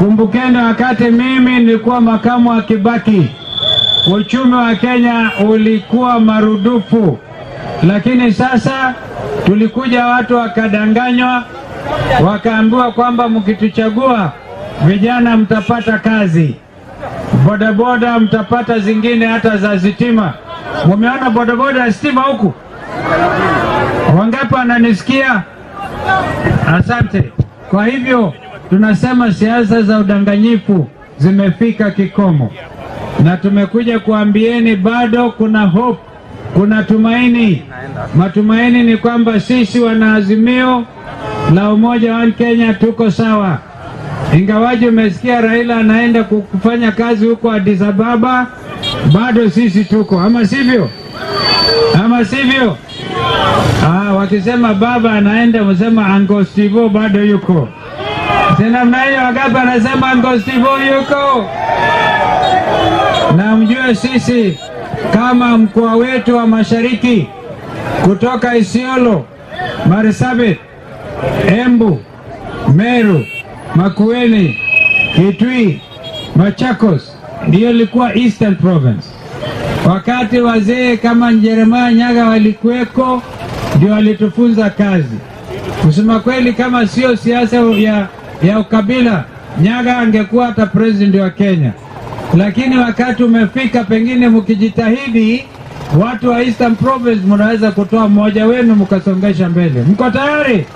Kumbukeni wakati mimi nilikuwa makamu wa Kibaki, uchumi wa Kenya ulikuwa marudufu, lakini sasa tulikuja watu wakadanganywa, wakaambiwa kwamba mkituchagua vijana mtapata kazi, bodaboda mtapata zingine hata za sitima. Mumeona bodaboda ya stima huku? Wangapi wananisikia? Asante. Kwa hivyo tunasema siasa za udanganyifu zimefika kikomo, na tumekuja kuambieni bado kuna hope, kuna tumaini. Matumaini ni kwamba sisi wanaazimio la Umoja wa Kenya tuko sawa, ingawaje umesikia Raila anaenda kufanya kazi huko Addis Ababa, bado sisi tuko, ama sivyo? Ama sivyo? Ah, wakisema baba anaenda, msema Uncle Steve bado yuko. Si namna hiyo? Wangapi anasema Uncle Steve yuko? Na mjue sisi kama mkoa wetu wa Mashariki kutoka Isiolo, Marsabit, Embu, Meru, Makueni, Kitui, Machakos ndiyo ilikuwa Eastern Province. Wakati wazee kama Jeremiah Nyaga walikuweko, ndio walitufunza kazi. Kusema kweli, kama sio siasa ya ukabila, Nyaga angekuwa hata president wa Kenya. Lakini wakati umefika, pengine mkijitahidi, watu wa Eastern Province mnaweza kutoa mmoja wenu mkasongesha mbele. Mko tayari?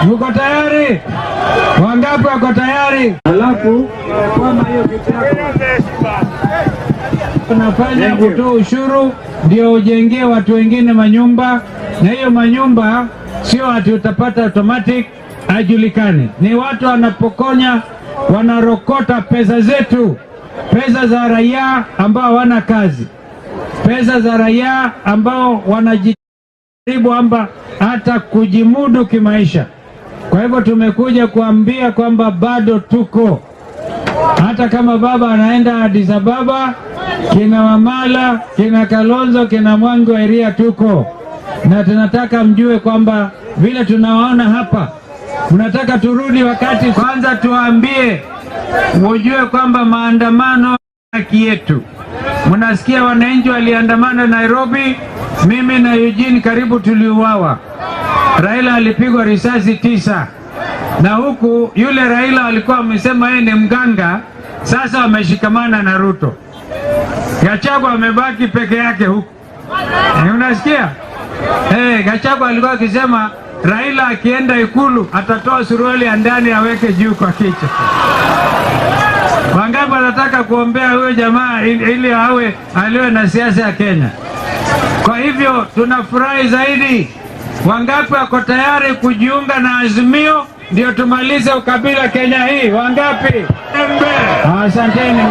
Mko tayari? Wangapi wako tayari? Alafu kwama hiyo kitu yako unafanya kutoa ushuru ndio ujengee watu wengine manyumba, na hiyo manyumba sio ati utapata automatic, hajulikani. Ni watu wanapokonya, wanarokota pesa zetu, pesa za raia ambao hawana kazi, pesa za raia ambao wanajaribu amba hata kujimudu kimaisha. Kwa hivyo tumekuja kuambia kwamba bado tuko, hata kama baba anaenda Addis Ababa, kina Wamala, kina Kalonzo, kina Mwangi wa Iria tuko na tunataka mjue kwamba vile tunawaona hapa, mnataka turudi wakati. Kwanza tuambie mujue kwamba maandamano haki yetu. Mnasikia wananchi waliandamana Nairobi, mimi na Eugene karibu tuliuawa. Raila alipigwa risasi 9 na huku yule Raila alikuwa amesema yeye ni mganga, sasa wameshikamana na Ruto. Gachagua amebaki peke yake huku. Unasikia? Gachagua alikuwa akisema Raila akienda Ikulu atatoa suruali ya ndani aweke juu kwa kichwa. Wangapi wanataka kuombea huyo jamaa ili awe aliwe na siasa ya Kenya? Kwa hivyo tunafurahi zaidi. Wangapi wako tayari kujiunga na Azimio ndio tumalize ukabila Kenya hii? Wangapi? Asanteni.